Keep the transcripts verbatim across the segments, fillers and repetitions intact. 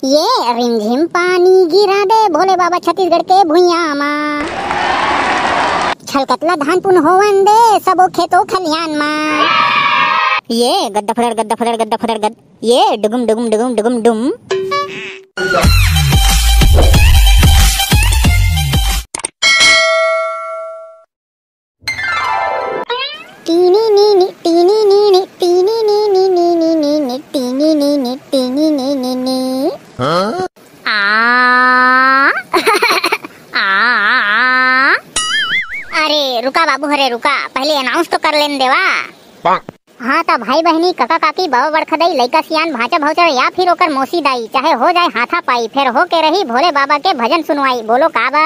ये रिमझिम पानी गिरा दे भोले बाबा छत्तीसगढ़ के भुइयां मा। छलकत ला धान पुन होवन दे सबो खेतो खलियान मा। ये गद्दा फदड़ गद्दा फदड़ गद्दा फदड़ गद, ये डुगुम डुगुम डुगुम डुगुम डुम। टीनी नी नी, टीनी नी नी, टीनी नी नी नी नी नी नी, टीनी नी नी, टीनी नी नी नी। हाँ? आ, आ, आ, आ। अरे रुका बाबू, अरे रुका, पहले अनाउंस तो कर लेन देवा। हाँ, त भाई बहिनी, कका काकी, बाबा बड़खदई, लइका सियान, भांचा भौचर या फिर ओकर मौसी दाई, चाहे हो जाए हाथापाई, फेर होके रही भोले बाबा के भजन सुनवाई। बोलो का बा?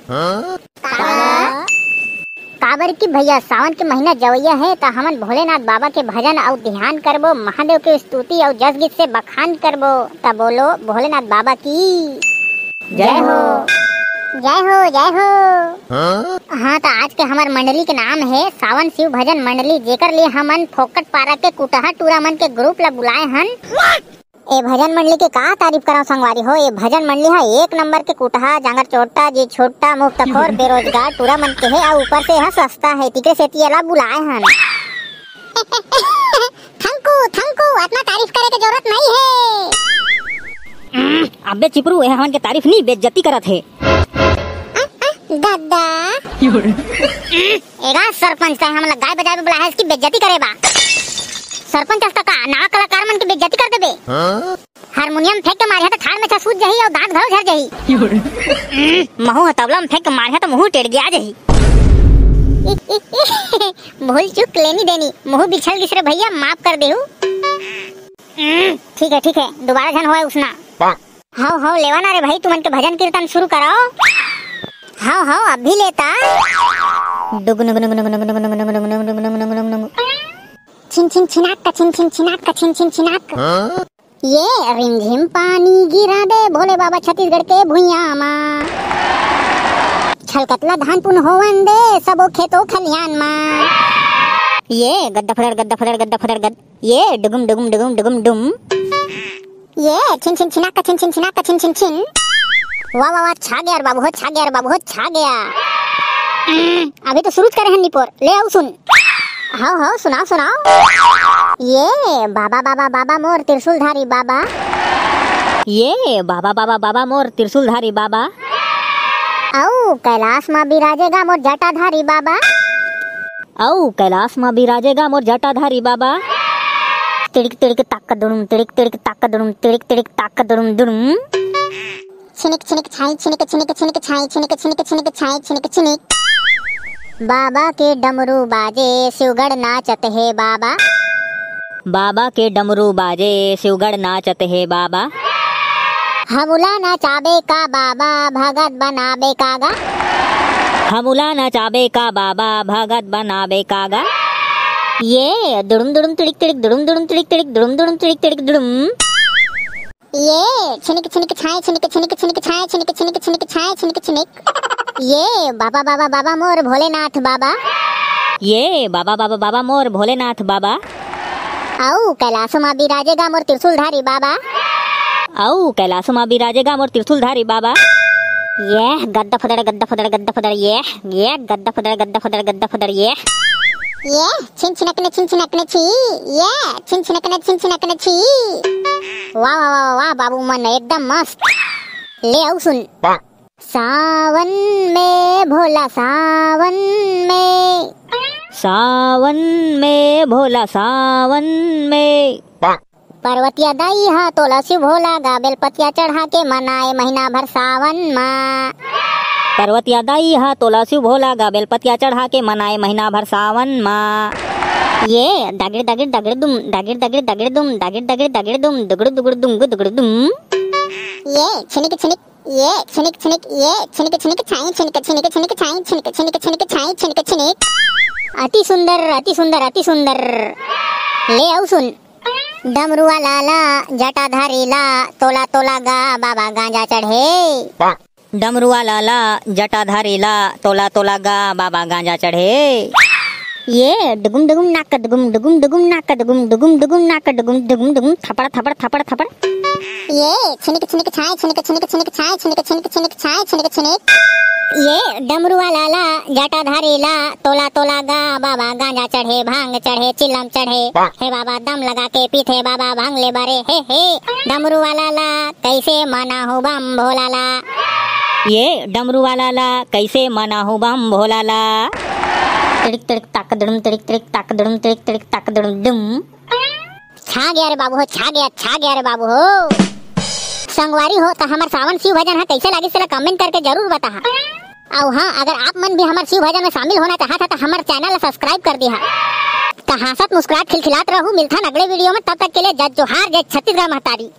हाँ? का बा? काबर कि भैया, सावन के महीना जवैया हे, त हमन भोलेनाथ बाबा के भजन अउ ध्यान करबो, महादेव के स्तुति अउ जस गीत से बखान करबो। त बोलो भोलेनाथ बाबा की जय हो। जय हो, जय हो। हाँ? हाँ, त आज के हमर मंडली के नाम हे सावन शिव भजन मंडली, जेकर लिए हमन फोकट पारा के कुटहा टूरा मन के ग्रुप ला बुलाए हन। ए भजन मंडली के का तारीफ कराओ संगवारी हो, ए भजन मंडली हा एक नंबर के कुटहा, जांगर चोट्टा, जी छोट्टा, मुफ्तखोर, बेरोजगार टूरा मन के हे, अउ ऊपर से एहा सस्ता हे, तिकरे सेती एला बुलाए हन। थैंक यू, थैंक यू, अतना तारीफ करे के जरूरत नहीं हे। अबे चिपरू, ए हमन के तारीफ नहीं, बेइज्जती करत हे। आ, आ, दादा। एगा सरपंच, तैं हमन ला गाय बजाए बर बुलाए हस कि बेइज्जती करे बा? सरपंच हस त का नवा कलाकार मन के बेइज्जती कर देबे? हारमोनियम फेंक के मारिहा त ठाड़ में छसूत जाही अउ दांत घलो झर जाही। महू ह तबला में फेंक के मारिहा त मुहू टेड़ गया जाही। भूल चूक लेनी देनी, मुहू बिछल गिस रे भैया, माफ कर देहू। ठीक है, ठीक है, दोबारा झन होए उसना। हव, हव, लेवा ना रे भाई, तुमन के भजन कीर्तन शुरू कराओ। हव, हव, अभी लेता। डुग नुग नुग नुग नुग नुग नुग नुग नुग नुग नुग नुग नुग नुग। छिन छिन छिनाक का छिन छिन छिनाक का छिन छिन छिनाक। हाँ? ये रिमझिम पानी गिरा दे भोले बाबा छत्तीसगढ़ के भुइयां मा। छलकत ला धान पुन होवन दे सबो खेतो खलियान मा। ये गद्दा फदड़ गद्दा फदड़ गद्दा फदड़ गद, ये डुगुम डुगुम डुगुम डुगुम डुम। ये छिन छिन छिनाक का छिन छिन छिनाक का छिन छिन छिन। वाह वाह वाह, छा गया रे बाबू हो, छा गया रे बाबू हो, छा गया। हम्म, अभी तो शुरू करे हन निपोर, ले आओ सुन। हव हव, सुनाओ सुनाओ। ये बाबा बाबा बाबा मोर त्रिशूलधारी बाबा। ये बाबा बाबा बाबा मोर त्रिशूलधारी बाबा। अऊ कैलाश मा बिराजेगा मोर जटाधारी बाबा। अऊ कैलाश मा बिराजेगा मोर जटाधारी बाबा। तिड़िक तिड़िक ताक दुड़ुम, तिड़िक तिड़िक ताक दुड़ुम, तिड़िक तिड़िक ताक दुड़ुम दुड़ुम। छिनिक छिनिक छाई, छिनिक छिनिक छिनिक छाई, छिनिक छिनिक छिनिक छाई, छिनिक छिनिक। बाबा के डमरू बाजे, शिवगढ़ नाचत हे बाबा। बाबा के डमरू बाजे, शिवगढ़ नाचत हे बाबा। हमला नचाबे का बाबा, भगत बनाबे का गा। हमला नचाबे का बाबा, भगत बनाबे का गा। ये दुड़ुम दुड़ुम तिड़िक तिड़िक, दुड़ुम दुड़ुम तिड़िक तिड़िक, दुड़ुम दुड़ुम तिड़िक तिड़िक दुड़ुम। ये छिनिक छिनिक छाए, छिनिक छिनिक छिनिक छाए, छिनिक छिनिक छिनिक छाए, छिनिक छिनिक। ये बाबा बाबा बाबा मोर भोलेनाथ बाबा। ये बाबा बाबा बाबा मोर भोलेनाथ बाबा। अऊ कैलाश मा बिराजेगा मोर त्रिशूलधारी बाबा। अऊ कैलाश मा बिराजेगा मोर त्रिशूलधारी बाबा। ये गद्दा फदड़ गद्दा फदड़ गद्दा फदड़, ये ये गद्दा फदड़ गद्दा फदड़ गद्दा फदड़, ये ये छिन छिनकने छिन छिनकने छी, ये छिन छिनकने छिन छिनकने छी। वाह वाह वाह वाह बाबू मन एकदम मस्त। ले आऊ सुन। सावन में भोला सावन में। सावन में भोला सावन में। पर्वतिया दाई हा तोला शिव भोला गा बेलपतिया चढ़ा के मनाए महीना भर सावन मा। पर्वतिया दाई हा तोला शिव भोला गा बेलपतिया चढ़ा के मनाए महीना भर सावन मा। ये दागिड़ दागिड़ दागिड़ दुम, दागिड़ दागिड़ दागिड़ दुम, दागिड़ दागिड़ दागिड़ दुम, दुगड़ दुगड़ दुंगु दुगड़ दुम। ये छिनिक छिनिक, ये छिनिक छिनिक, ये छिनिक छिनिक छाई, छिनिक छिनिक छिनिक छाई, छिनिक छिनिक छिनिक छाई, छिनिक छिनिक। अति सुंदर, अति सुंदर, अति सुंदर। ले आऊ सुन। डमरुआ लाला जटाधारी ला तोला तोला गा बाबा गांजा चढ़े। डमरुआ लाला जटाधारी ला तोला तोला गा बाबा गांजा चढ़े। ये डुगुम डुगुम नाक डुगुम डुगुम डुगुम नाक डुगुम डुगुम डुगुम नाक डुगुम डुगुम डुगुम थपड़ थपड़ थपड़ थपड़। ये छिनिक छिनिक छाय छिनिक छिनिक छिनिक छाय छिनिक छिनिक छिनिक छाय छिनिक छिनिक। ये डमरू वाला ला, जटाधारी ला, तोला तोला गा बाबा, गांजा चढ़े, भांग चढ़े, चिलम चढ़े, हे बाबा दम लगा के पीथे बाबा भांग ले बरे, हे हे। डमरू वाला ला कैसे मनाहूँ बम भोला ला। ये डमरू वाला ला कैसे मनाहूँ बम भोला ला। तिड़िक तिड़िक ताक दुड़ुम, तिड़िक तिड़िक ताक दुड़ुम, तिड़िक तिड़िक ताक दुड़ुम डुम। छा गया रे बाबू हो, छा गया, छा गया रे बाबू हो। संगवारी हो, त हमर सावन शिव भजन ह कैसे लागिस तेला comment करके जरूर बताहा। अउ हाँ, अगर आप मन भी हमर शिव भजन में शामिल होना चाहत ह त हमर channel ला subscribe कर दिहा। त हाँसत मुस्कुरात खिलखिलात रहू, मिलथन अगले video में, तब तक के लिए जय जोहार, जय छत्तीसगढ़ महतारी।